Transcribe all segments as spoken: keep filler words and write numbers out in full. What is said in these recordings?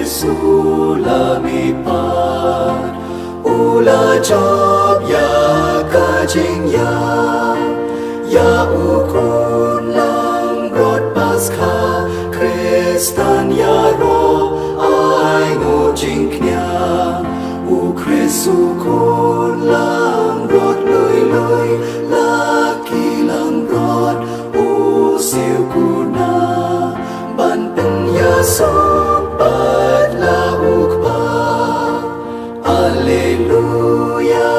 Sula mi pat u la jop ïa ka jingïap ïa u khun langbrot Paskha. Khristan ïaroh ai nguh jingkñia, u Khrist u khun langbrot lui lui, la ki langbrot u siew kuna ban pynïasuk pat la u Kpa. Alleluia.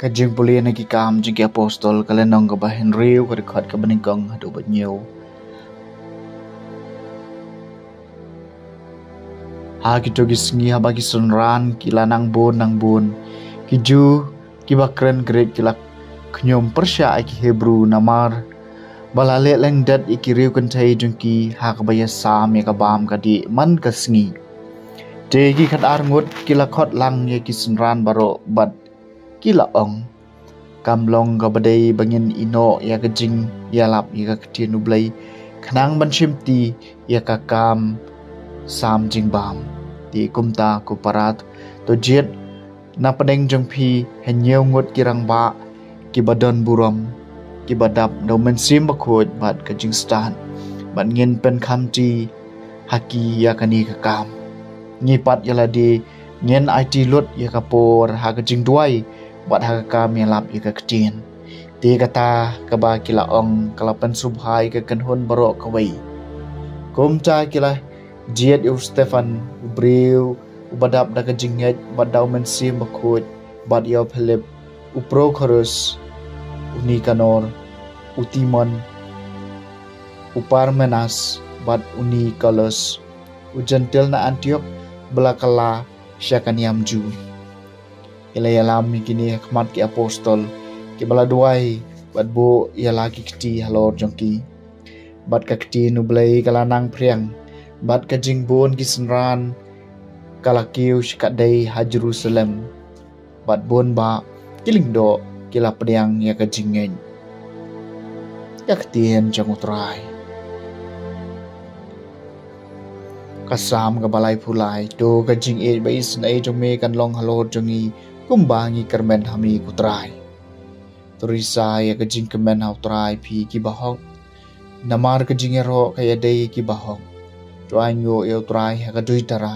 Ka jingpule na ki kam jong ki apostol ka lynnong kaba hynriew ka dkhot kaba nyngkong haduh ba hynñiew. Ha kito ki sngi haba ki synran ki la nang bun nang bun, ki Jiw kiba kren Grik ki la khñium pyrshah ïa ki Hebru namar ba la leh lengdet ïa ki riew kynthei jong ki ha kaba ïasam ïa ka bam ka dih man ka sngi. Te ki khatar ngut ki la khot lang ïa ki synran baroh bad ki la ong, kam long kaba dei ba ngin ïehnoh ïa ka jingïalap ïa ka ktien U Blei khnang ban shimti ïa ka kam sam jingbam. Te kumta ko para, to jied na pdeng jong phi hynñiew ngut ki rangbah kiba don burom, kiba dap da U Mynsiem Bakhuid bad ka jingstad, bad ngin pynkhamti ha ki ïa kane ka kam. Ngi pat ïa lade ngin aiti lut ïa ka por ha ka jingduwai bad ha ka kam ïalap ïa ka ktien. Te kata kaba ki la ong ka la pynsngewbha ïa ka kynhun baroh kawei. Kumta ki la jied ïa u Stephan, u briew uba dap da ka jingngeit bad da U Mynsiem Bakhuid, bad ïa u Philip, u Prokhorus, u Nikanor, u Timon, u Parmenas bad u Nikolaus, u Jentil na Antiok, ba la kylla sha ka niam Jiw. Ki la ïalam ïa kine ha khmat ki apostol kiba la duwai bad buh ïa la ki kti halor jong ki. Bad ka ktien U Blei ka la nang phriang, bad ka jingbun ki synran ka la kiew shikatdei ha Jerusalem, bad bun bah ki lyngdoh ki la pdiang ïa ka jingngeit. Ka ktien jong U Trai. Ka Salm kaba laiphew lai. To ka jingïeit ba isynei jong me kan long halor jong ngi kumba ngi kyrmen ha me ko Trai. To risa ïa ka jingkmen ha U Trai phi kiba hok, namar ka jingïaroh ka ïadei ïa kiba hok. To ainguh ïa U Trai ha ka duitara,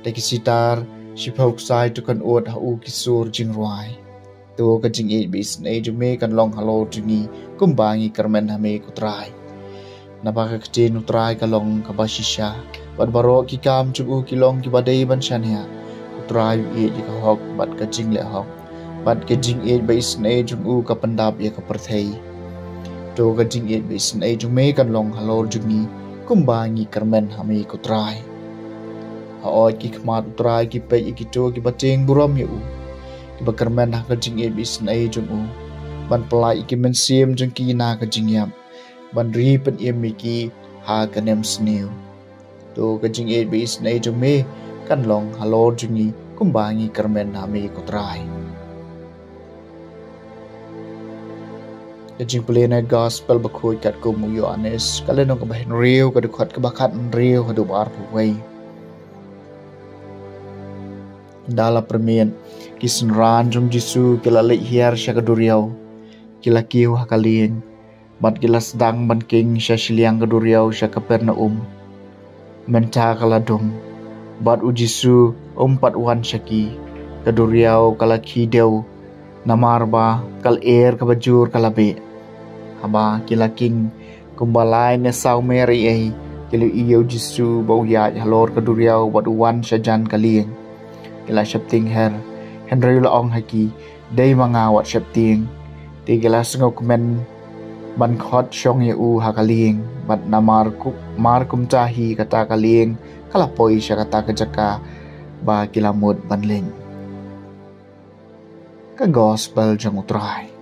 da ki sitar shiphew ksai to kynnoh ha u ki sur jingrwai. To ka jingïeit ba isynei jong me kan long halor jong ngi kumba ngi kyrmen ha me ko Trai. Naba ka ktien U Trai ka long kaba shisha, bad baroh ki kam jong u ki long kiba dei ban shaniah. U Trai u ïeit ïa ka hok bad ka jingleh hok, bad ka jingïeit ba isynei jong u ka pyndap ïa ka pyrthei. To ka jingïeit ba isynei jong me kan long halor jong ngi kumba ngi kyrmen ha me ko Trai. Hooid, ki khmat U Trai ki peit ïa kito kiba tieng burom ïa u, kiba kyrmen ha ka jingïeit ba isynei jong u, ban pyllait ïa ki mynsiem jong ki na ka jingïap, ban ri pynim ïa ki ha ka nemsniew. To ka jingïeit ba isynei jong me kan long halor jong ngi kumba ngi kyrmen ha me ko Trai. Ka jingpule na Gospel bakhuid katkum u Ïoannis, ka lynnong kaba hynriew, ka dkhot kaba khathynriew haduh ba arphew wei. Ynda la pyrmit, ki synran jong U Jisu ki la leit hiar sha ka duriaw, ki la kiew ha ka lieng, bad ki la sdang ban king sha shiliang ka duriaw sha Kapernaum, mynta ka la dum, bad U Jisu um pat wan sha ki. Ka duriaw ka la khih dew, namar ba ka lyer kaba jur ka la beh. Haba ki la king kumba lai ne saw mer eiei, ki la ïohi ïa U Jisu ba u ïaid halor ka duriaw bad u wan shajan ka lieng. Ki la sheptieng her, hynrei u la ong ha ki, dei ma nga, wat sheptieng. Te ki la sngewkmen ban khot shong ïa u ha ka lieng, bad namar ku-, mar kumta hi kata ka lieng ka la poi sha kata ka jaka ba ki la mut ban leit. Ka Gospel jong U Trai.